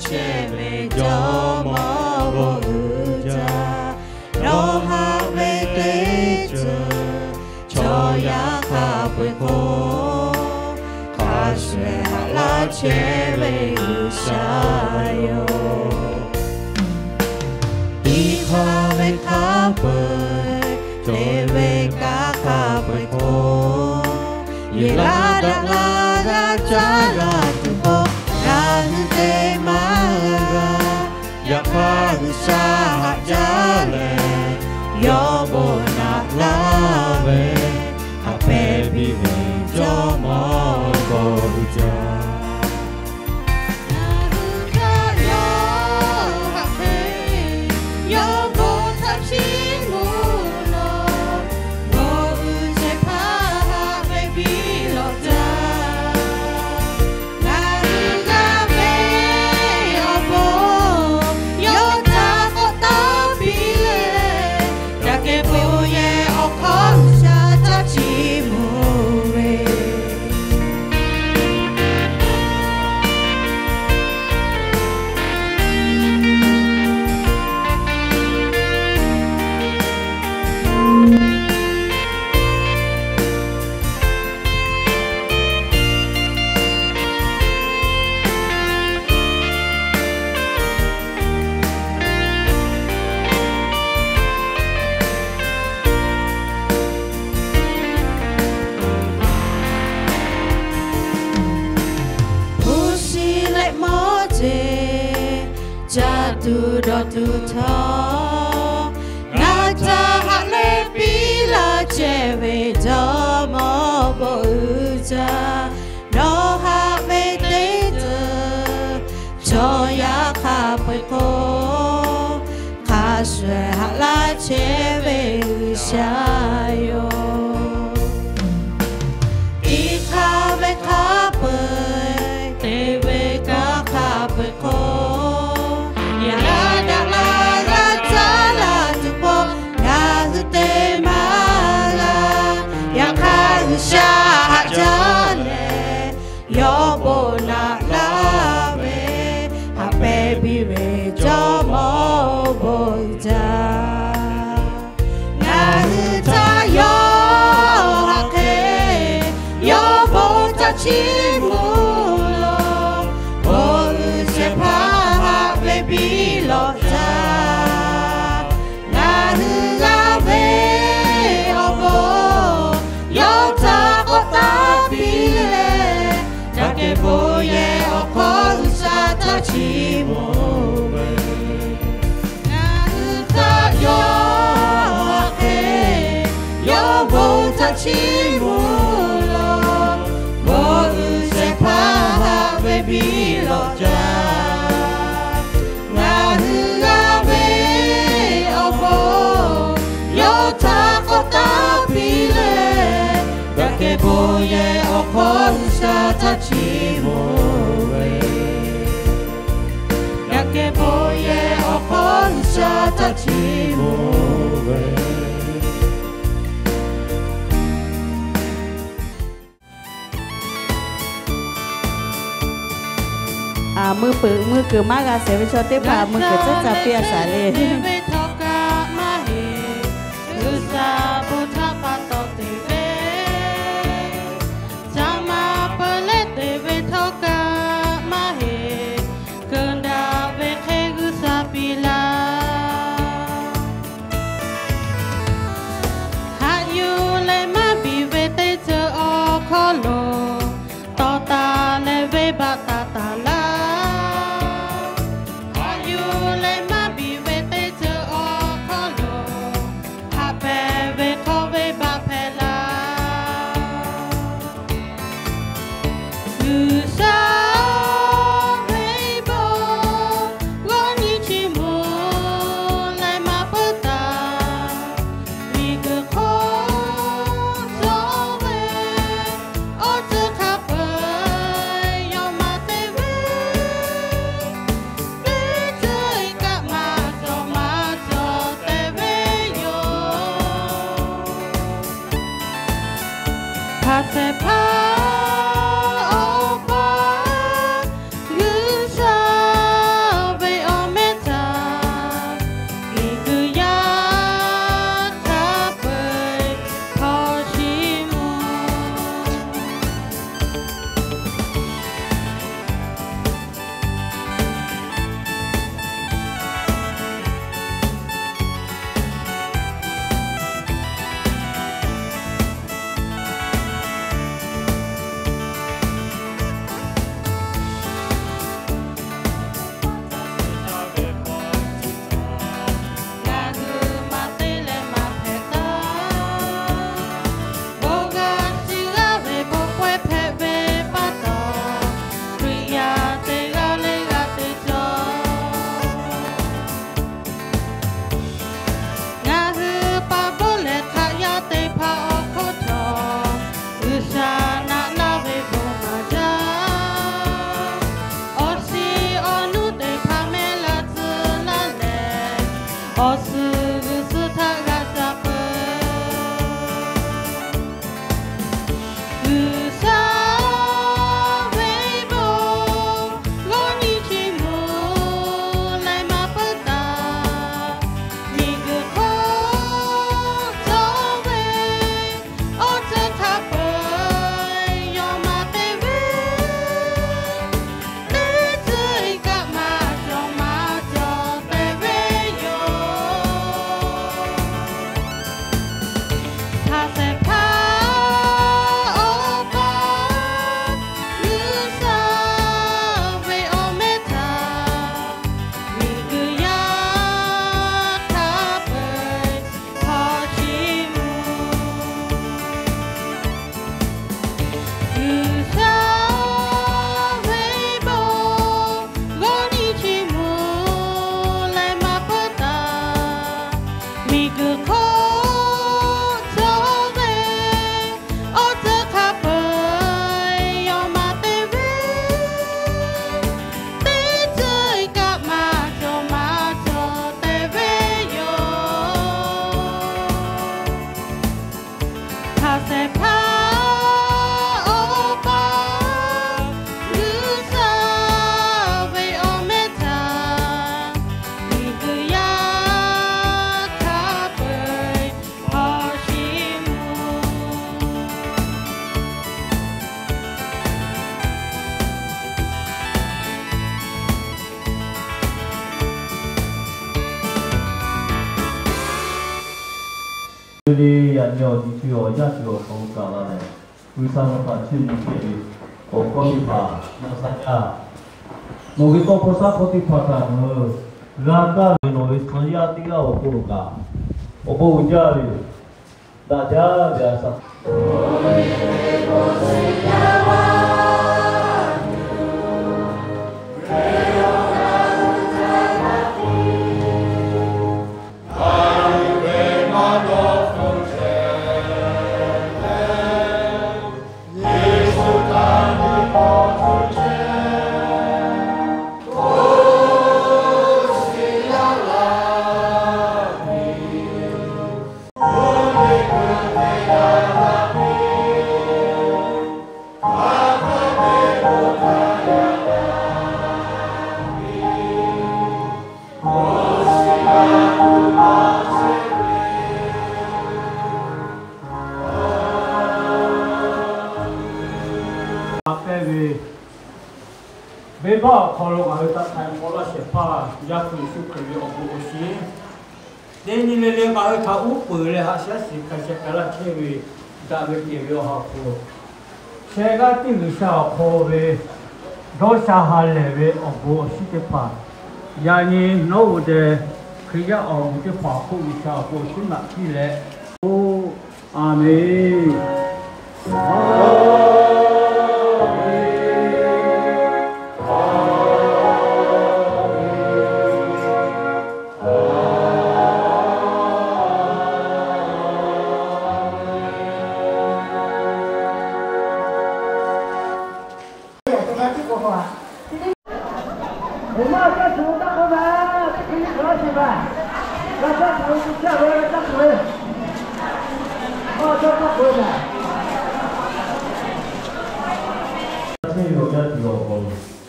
chehˇ ve Jawˇmawˇ bon uiˍ jaˇ. Nawˬ haꞈ ve teˇ ceuˬ chaw yaˇ hk'a peu-eˬ hk'oˆ, hk'a shuˍ shuˍ haꞈ laˇ chehˇ ve G'uiˬsha yoˬ. Tiˇ hk'aˇ ve hk'a peu-eˬ, te ve kanˇ hk'a peu-eˬ hk'oˆ, yehˬ laˇ daꞈ laˇ g'a caˇ la tuˬ k'o, ngaˬ hui te maˇ g'a. Yaꞈ hk'aˇ G'uiˬsha haꞈ jaˇ leh, yawˇ bon naꞈ laˇ ve, haꞈ pehnˇ piˇ ve Jawˇmawˇ bon uiˍ jaˇ. Ngaˬ hui htaꞈ yawˇ haꞈ hk'e, yawˇ bon htaꞈ chiˇ mvuh lawˬ, bon uiˍ shehˍ hpaˇ haꞈ pehnˇ piˇ lawˬ jaˇ. Ngaˬ hui g'a ve awˬ bon yawˇ htaꞈ k'awꞈ taˇ piˇ leh, yaꞈ kehˬ bon yehˬ awˬ hk'aw G'uiˬsha htaꞈ chiˇ mvuh ve Hpu shi leh mawˇ jeˬ, caˇ tuˬ dawˬ tuˬ htawˇ, ngaˬ htaꞈ haꞈ leh piˇ laˇ chehˇ ve Jawˇmawˇ bon uiˍ jaˇ. Nawˬ haꞈ ve teˇ ceuˬ chaw yaˇ hk'a peu-eˬ hk'oˆ, hk'a shuˍ shuˍ haꞈ laˇ chehˇ ve G'uiˬsha yoˬ. Tiˇ hk'aˇ ve hk'a peu-eˬ, te ve kanˇ hk'a peu-eˬ hk'oˆ, yehˬ laˇ daꞈ laˇ g'a caˇ la tuˬ k'o, ngaˬ hui te maˇ g'a. Yaꞈ hk'aˇ G'uiˬsha haꞈ jaˇ leh, yawˇ bon naꞈ laˇ ve, haꞈ pehnˇ piˇ ve Jawˇmawˇ bon uiˍ jaˇ. Ngaˬ hui htaꞈ yawˇ haꞈ hk'e, yawˇ bon htaꞈ chiˇ mvuh lawˬ, bon uiˍ shehˍ hpaˇ haꞈ pehnˇ piˇ lawˬ jaˇ. Ngaˬ hui g'a ve awˬ bon yawˇ htaꞈ k'awꞈ taˇ piˇ leh, yaꞈ kehˬ bon yehˬ awˬ hk'aw G'uiˬsha htaꞈ chiˇ mvuh ve, ngaˬ hui htaꞈ yawˇ haꞈ hk'e, yawˇ bon htaꞈ chiˇ mvuh lawˬ, bon uiˍ shehˍ hpaˇ haꞈ pehnˇ piˇ lawˬ jaˇ. Ngaˬ hui g'a ve awˬ bon yawˇ htaꞈ k'awꞈ taˇ piˇ leh, yaꞈ kehˬ bon yehˬ awˬ hk'aw G'uiˬsha htaꞈ chiˇ mvuh ve, yaꞈ kehˬ bon yehˬ awˬ hk'aw G'uiˬsha htaꞈ chiˇ mvuh ve. Mui peuˬ mui kuiˬ maˇ g'a shehˍ ve chaw teˇ hpaˍ mui kuiˬ tcuhˉ ca piˇ a shaˍ le. Ve htawˇ kaꞈ maˇ heˆ, G'uiˬsha bon htaꞈ pa taw te ve, caˇ ma peuˬ leh te ve htawˇ kaꞈ maˇ heˆ, keu daꞈ ve hk'e G'uiˬsha piˇ laˇ. Haꞈ yuˬ leh maˇ biˬ ve teˇ ceuˬ awˬ hk'aw lo, tawˍ taˍ leh venˇbaˆ taˍ taˍ laˇ. Haꞈ yuˬ leh maˇ biˬ ve teˇ ceuˬ awˬ hk'aw lo, haꞈ pehˍ ve hk'aw venˇbaˆ hpehꞈ laˇ. G'uiˬsha ve bon g'awˇ nyi chiˇ mvuh leh maˇ peuˬ taˍ. Miˬguiˬ hk'oˆ cawˬ ve awˬ ceuˬ hk'a peu-eˬ yawˇ maˇ te ve, teˇ ceuˬ kaꞈ maˇ cawˬ maˇ cawˬ te ve yoˬ. Hk'a shehˍ hpaˇ awˬ pa le, yaꞈ nyi awˬ nyi chi awˬ yaˇ ceuˬ awˬ hk'aw lo kaꞈ la leh, G'uiˬsha nawˬ htaꞈ chiˇ mvuh chehˇ ve awˬ hkawˇ teˇ hpaˍ na sa yaˇ. Nawˬ ve tawˇ hkawˇ shaˉ hkawˇ teˇ hpaˍ kaꞈ ngaˬ hui g'a kaˇ ve nawˬ ve suh yaˇ teˇ g'aˇ awˬ hk'aw lo kaꞈ awˬ bon uiˍ jaˇ ve yoˬ. Daꞈ jaˇ ve a shaꞈ Venˇbaˆ awˬ hk'aw lo ngaˬ hui taˇ htaiˍ hk'awꞈ laˇ shehˍ hpaˇ Yaˇ hpu Yeˍsuˆ Hkriꞈ ve awˬ bon awˬ shiˍ teˇ nyi le le ngaˬ hui htaꞈ uˉ peunˍ leh haꞈ shaˉ shiˍ hk'a sheh k'ai laˇ chehˇ ve, daꞈ ve kehˬ ve awˬ ha hpu, sheh g'aˇ tiˉ G'uiˬsha awˬ hk'aw ve dawˇ sha ha lehˬ ve awˬ bon awˬ shiˍ teˇ hpaˍ, yaꞈ nyi nawˉ g'oˬ deh Hkriꞈ yaˇ awˬ moˍ teˇ hpaˍ awˬ hk'oˆ G'uiˬsha awˬ bon awˬ shiˍ naꞈ piˇ leh, oˬ, Aˍmenˍ.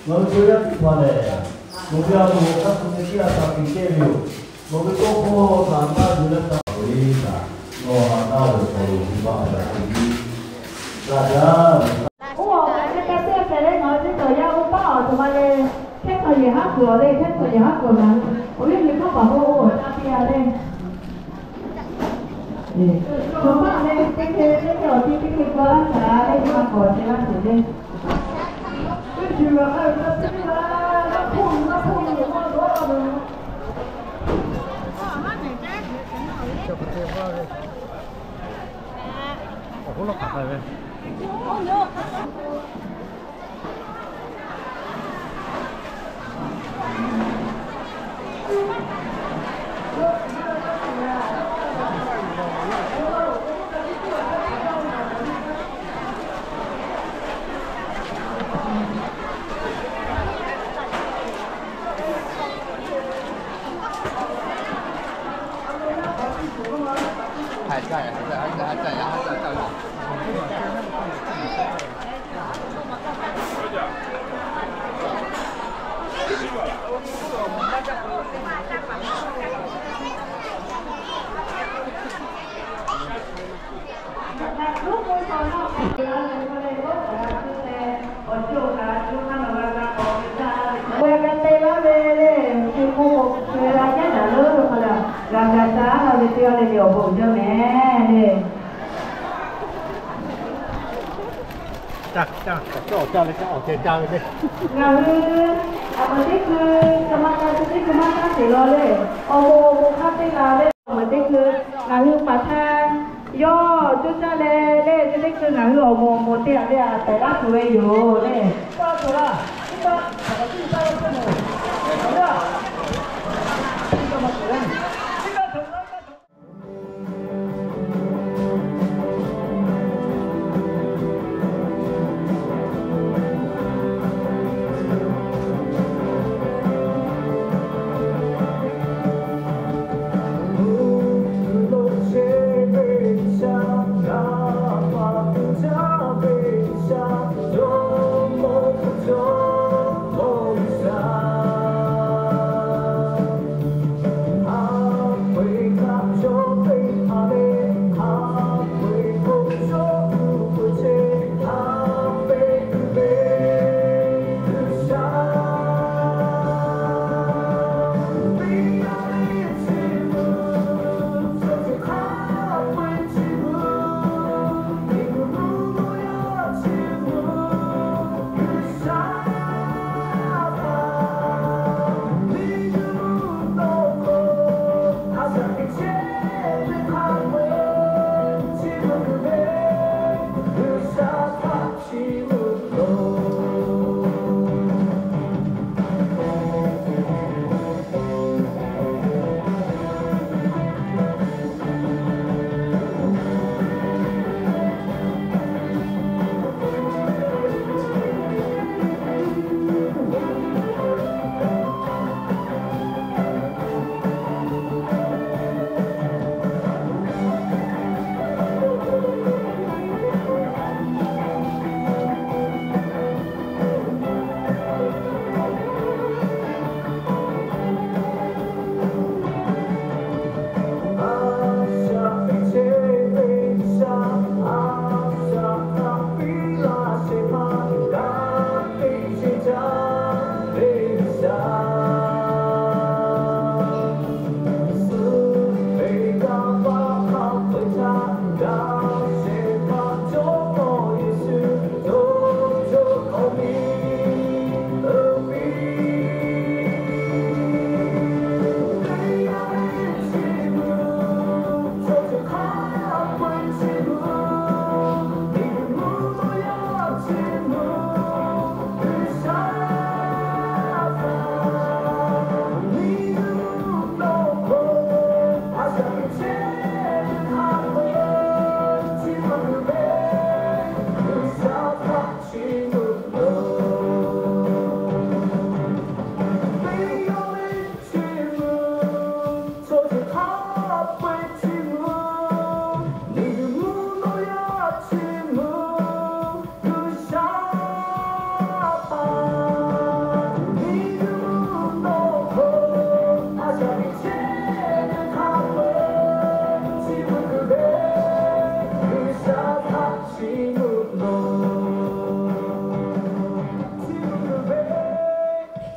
Ngaˬ hui chaw yaˇ teˇ hpaˍ lehˬ, nawˬ ve a loˍ hk'a tuˬ te tiˉ a shaˍ tiꞈ kehˇ ve yoˬ. Nawˬ ve tawˇ hkawˇ htaꞈ maˇ yuˬ leh taˍ ve htaꞈ nawˬ ha daˇ ve awˬ hk'aw lo venˇbaˆ a shaꞈ teꞈ ve daꞈ jaˇ. Oˇ awˬ hk'aˬ hk'e te teˇ hpehꞈ leh ngaˬ hui teˇ cawˬ yaˇ oˇ paˆ awˬ htoꞈ ma le, hteˇ hk'aw yehˬ haˉ kuiˬ awˬ le, hteˇ hk'aw yehˬ haˉ kuiˬ ngaˬ hui awˬ viˉ awˬ nyi hkawˇ paˍ hk'oˆ oˇ awˬ caˇ piˇ a le. Chaw paˆ leh teˇ hk'e teˇ hk'e awˬ ti teˇ hk'e k'aw laˇ shaˍ leh, nyi ma k'awꞈ te laˇ sheˍ le. Ngaˬ hui awˬ moˍ teˇ hkui ca ma ca chi teˇ hkui maˇ caˇ sheˍ law le. Awˬ moˍ awˬ moˍ hk'a te la le. Awˬ moˍ teˇ hkui ngaˬ hui paˍ htaˇ yawˇ coˇ caˇ leh le, chi teˇ hkui ngaˬ hui awˬ moˍ awˬ moˍ te aꞈ ve aꞈ tehꞈ laˇ tuˬ ve yoˬ le. Chi beuꞈ ve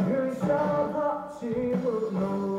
G'uiˬsha htaꞈ chiˇ mvuh loˬ.